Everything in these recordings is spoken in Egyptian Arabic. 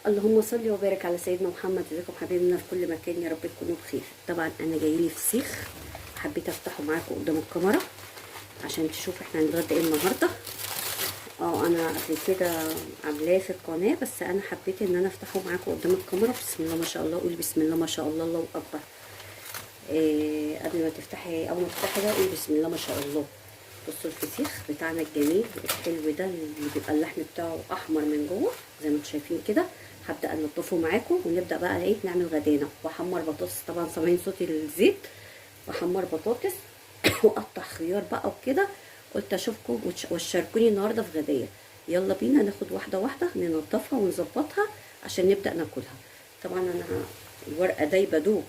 اللهم صل وبارك على سيدنا محمد. ازيكم حبايبنا في كل مكان، يا رب تكونوا بخير. طبعا انا جايلي فسيخ، حبيت افتحه معاكم قدام الكاميرا عشان تشوفوا احنا هنتغدى ايه النهارده. انا قبل كده عاملاه في القناة، بس انا حبيت ان انا افتحه معاكم قدام الكاميرا. بسم الله ما شاء الله، قولي بسم الله ما شاء الله، الله اكبر. قبل ما تفتحي، اول ما تفتحي ده قولي بسم الله ما شاء الله. بصوا الفسيخ بتاعنا الجميل الحلو ده اللي بيبقى اللحم بتاعه احمر من جوه زي ما انتم شايفين كده. هبدا انضفه معاكم ونبدا بقى ايه نعمل غدانا. واحمر بطاطس، طبعا سامعين صوت الزيت. واحمر بطاطس واقطع خيار بقى وكده. قلت اشوفكم وتشاركوني النهارده في غدايا. يلا بينا ناخد واحدة واحدة ننضفها ونظبطها عشان نبدا ناكلها. طبعا انا الورقة دايبه دوب،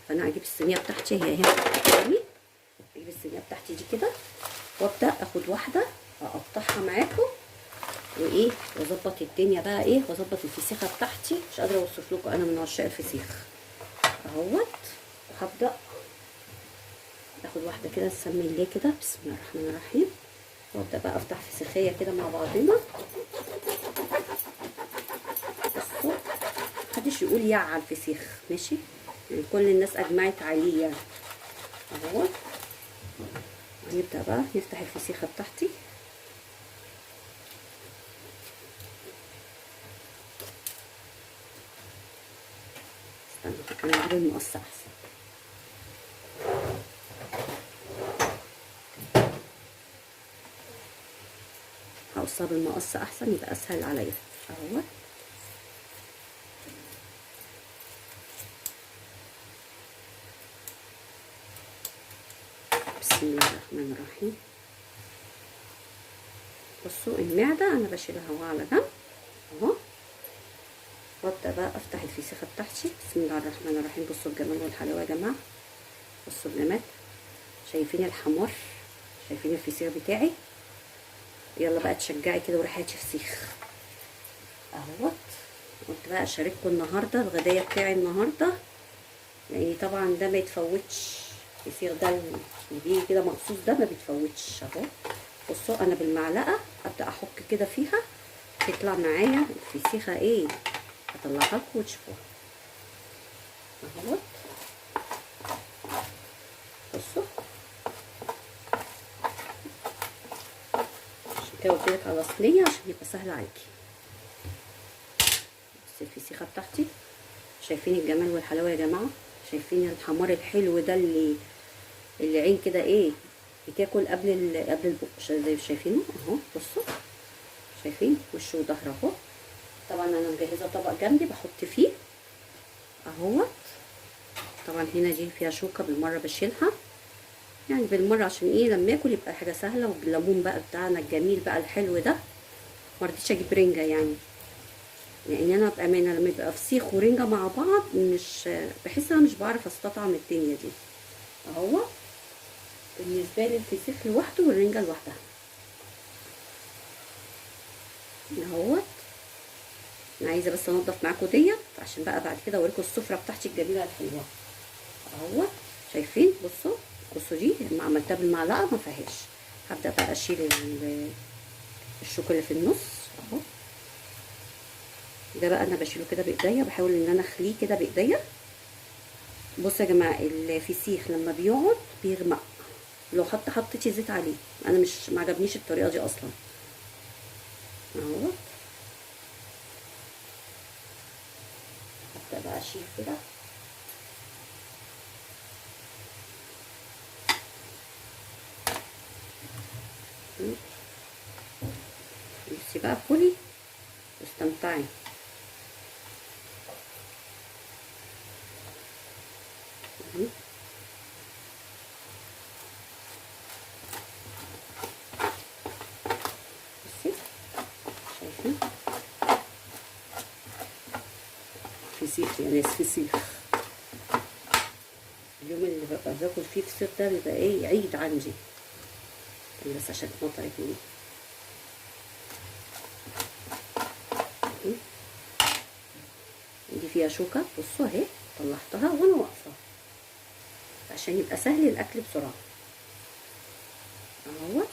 فانا هجيب الصينية بتاعتي هي اهي قدامي. اجيب الصينية بتاعتي دي كده وابدا اخد واحدة اقطعها معاكم وايه، واظبط الدنيا بقى ايه، واظبط الفسيخه بتاعتي. مش قادرة اوصف لكم، انا من عشاق الفسيخ اهوت. وهبدا اخد واحدة كده، نسمي الله كده، بسم الله الرحمن الرحيم. وابدا بقى افتح فسيخيه كده مع بعضنا. بصوا محدش يقول يا على الفسيخ، ماشي؟ يعني كل الناس اجمعت عليه يعني اهوت. هنبدا بقى نفتح الفسيخه بتاعتي. استنى انا هجيب المقص احسن. هقصها بالمقص احسن، يبقى اسهل عليا اهوت. بسم الله الرحمن الرحيم. بصوا المعدة انا بشيلها اهو على جنب اهو. وابدا بقى افتح الفسيخه بتاعتي. بسم الله الرحمن الرحيم. بصوا الجمال والحلاوه يا جماعة، بصوا الجمال. شايفين الحمار؟ شايفين الفسيخ بتاعي؟ يلا بقى تشجعي كده وروحي هاتي فسيخ اهوت. قلت بقى اشارككم النهارده الغدايه بتاعي النهارده، يعني طبعا ده ما يتفوتش. الفسيخ ده اللي بيجي كده مقصوص ده ما بيتفوتش اهو. بصوا انا بالمعلقه ابدا احك كده فيها، تطلع معايا الفسيخه ايه، هطلعها لكم وتشوفوها اهوت. بصوا عشان كده قلت لك على صينية عشان يبقى سهل عليكي. بصي الفسيخه بتاعتي، شايفين الجمال والحلاوه يا جماعة؟ شايفين الحمار الحلو ده اللي عين كده ايه بتاكل قبل البق، زي ما شايفينه اهو. بصوا شايفين وشه وظهره اهو. طبعا انا مجهزة طبق جنبي بحط فيه اهوت. طبعا هنا دي فيها شوكه بالمرة بشيلها، يعني بالمرة عشان ايه لما اكل يبقى حاجة سهلة. وبالليمون بقى بتاعنا الجميل بقى الحلو ده، ما رضيتش اجيب رنجه يعني، لان انا بامانه لما يبقى فسيخ ورنجه مع بعض مش بحس انا مش بعرف استطعم الدنيا دي اهو. بالنسبة لي الفسيخ لوحده والرنجه لوحدها اهوت. انا عايزه بس انضف معاكم ديت عشان بقى بعد كده اوريكم السفرة بتاعتي الجميلة الحلوة اهوت. شايفين؟ بصوا بصوا دي لما عملتها بالمعلقه ما فيهاش. هبدا بقى اشيل الشوك اللي في النص اهو. ده بقى انا بشيله كده بايديا، بحاول ان انا اخليه كده بايديا. بصوا يا جماعة الفسيخ لما بيقعد بيغمق، لو حطيتي زيت عليه. انا مش ما عجبنيش الطريقة دي اصلا اهو. هبدا بقى اشيل كده. بصي بقى كلي واستمتعي. بصي شايفين فسيخ يا ناس، فسيخ. اليوم اللي ببقى باكل فيه فسيخ ده بيبقى ايه عيد عندي، بس عشان اتمطرت مني. دي فيها شوكة، بصوا اهي طلعتها وانا واقفة عشان يبقى سهل الاكل بسرعة اهوت.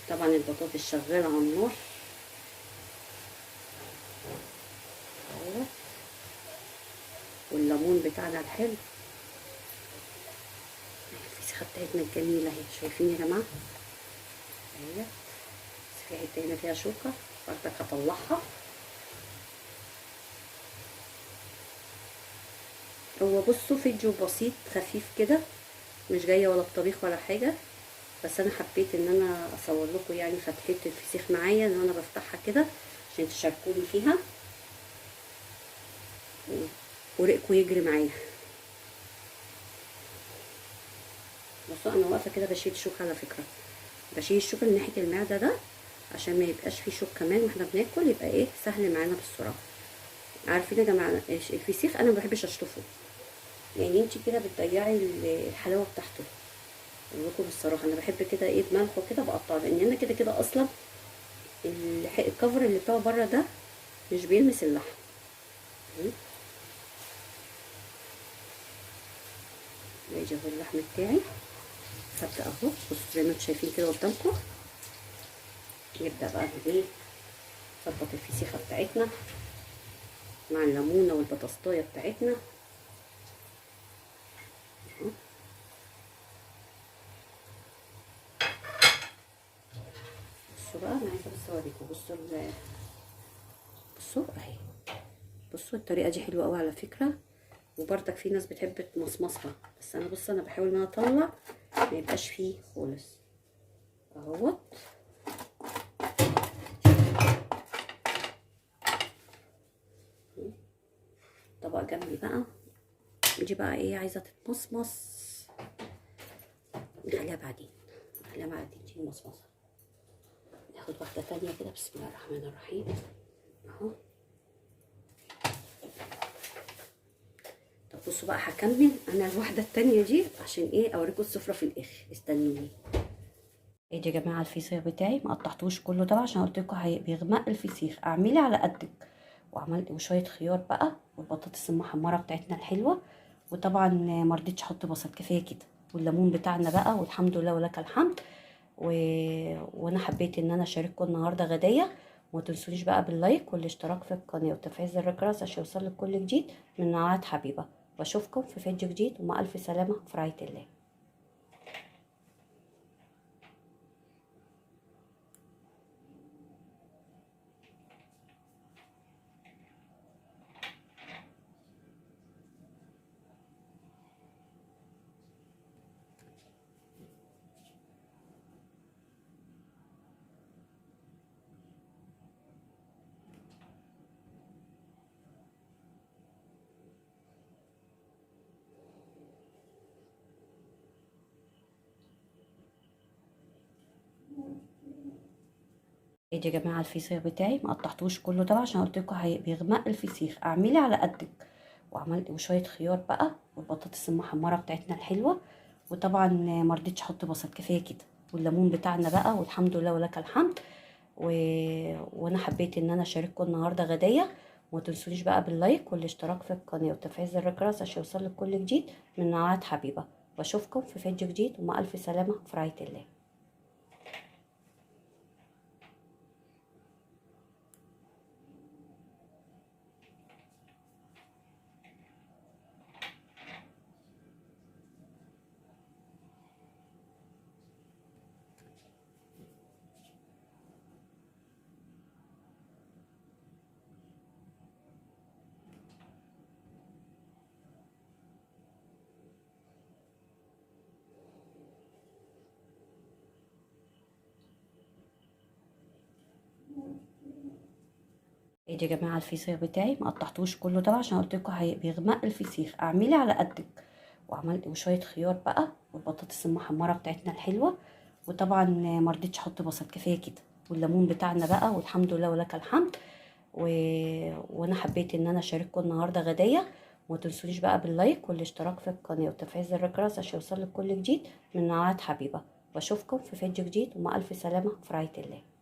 طبعا البطاطس شغالة على النار. والليمون بتاعنا الحلو. الفسيخه بتاعتنا الجميلة اهي، شايفين يا جماعة اهي، بس في حتة هنا فيها شوكه برضك هطلعها. هو بصوا فيديو بسيط خفيف كده، مش جاية ولا بطبيخ ولا حاجة، بس انا حبيت ان انا اصور لكم يعني فتحه الفسيخ معايا ان انا بفتحها كده عشان تشاركوني فيها وريقكم يجري معايا. بصوا انا واقفة كده بشيل شوك، على فكرة بشيل الشوك من ناحية المعدة ده عشان ما يبقاش فيه شوك كمان واحنا بناكل، يبقى ايه سهل معانا بالسرعة. عارفين يا جماعة الفسيخ انا ما بحبش اشطفه، يعني انت كده بتضيعي الحلاوة بتاعته. اقول لكم بالصراحه انا بحب كده ايه بملحه كده بقطعه، لان انا كده كده اصلا الكفر اللي بتاعه بره ده مش بيلمس اللحم. ادي اهو اللحم بتاعي هبدا اهو، بصوا زي ما انتم شايفين كده قدامكم. نبدا بقى ايه نظبط الفسيخه بتاعتنا مع الليمونه والبطاطسايه بتاعتنا. بصوا بقى انا عايزه بس اوريكم، بصوا بصوا اهي، بصوا الطريقة دي حلوة قوي على فكرة، وبرضك في ناس بتحب تمصمصها، بس انا بصوا انا بحاول ان انا اطلع ما يبقاش فيه خالص اهوت. طبق جنبي بقى، دي بقى ايه عايزه تتمصمص، نخليها بعدين، نخليها بعدين دي المصمصه. ناخد واحدة تانية كده، بسم الله الرحمن الرحيم اهو. طب بصوا بقى هكمل انا الواحدة التانية دي عشان ايه اوريكم السفرة في الاخر، استنوني. ادي يا جماعة الفسيخ بتاعي ما قطعتوش كله طبعا عشان قلت لكم بيغمق الفسيخ، اعملي على قدك. وعملت وشوية خيار بقى والبطاطس المحمره بتاعتنا الحلوة، وطبعا ما رضيتش احط بصل، كفاية كده، والليمون بتاعنا بقى، والحمد لله ولك الحمد. وانا حبيت ان انا اشارككم النهارده غدايه، وما تنسونيش بقى بال like والاشتراك في القناة وتفعيل زر الجرس عشان يوصلك كل جديد من نوعات حبيبه. واشوفكم في فيديو جديد، ومع الف سلامه في رعاية الله. ادي يا جماعة الفسيخ بتاعي ما قطعتوش كله طبعا عشان قلت لكم بيغمق الفسيخ، اعملي على قدك. وعملت وشوية خيار بقى والبطاطس المحمره بتاعتنا الحلوة، وطبعا ما رضيتش احط بصل، كفاية كده، والليمون بتاعنا بقى، والحمد لله ولك الحمد. وانا حبيت ان انا اشارككم النهارده غدايه، وما تنسونيش بقى بال like والاشتراك في القناة وتفعيل زر الجرس عشان يوصلك كل جديد من نوعات حبيبه. واشوفكم في فيديو جديد، ومع الف سلامه في رعاية الله. ادي يا جماعة الفسيخ بتاعي ما قطعتوش كله طبعا عشان قلت لكم بيغمق الفسيخ، اعملي على قدك. وعملت وشوية خيار بقى والبطاطس المحمره بتاعتنا الحلوة، وطبعا ما رضيتش احط بصل، كفاية كده، والليمون بتاعنا بقى، والحمد لله ولك الحمد. وانا حبيت ان انا اشارككم النهارده غدايه، وما تنسونيش بقى بال like والاشتراك في القناة وتفعيل زر الجرس عشان يوصلك كل جديد من نوعات حبيبه. واشوفكم في فيديو جديد، ومع الف سلامه في رعاية الله.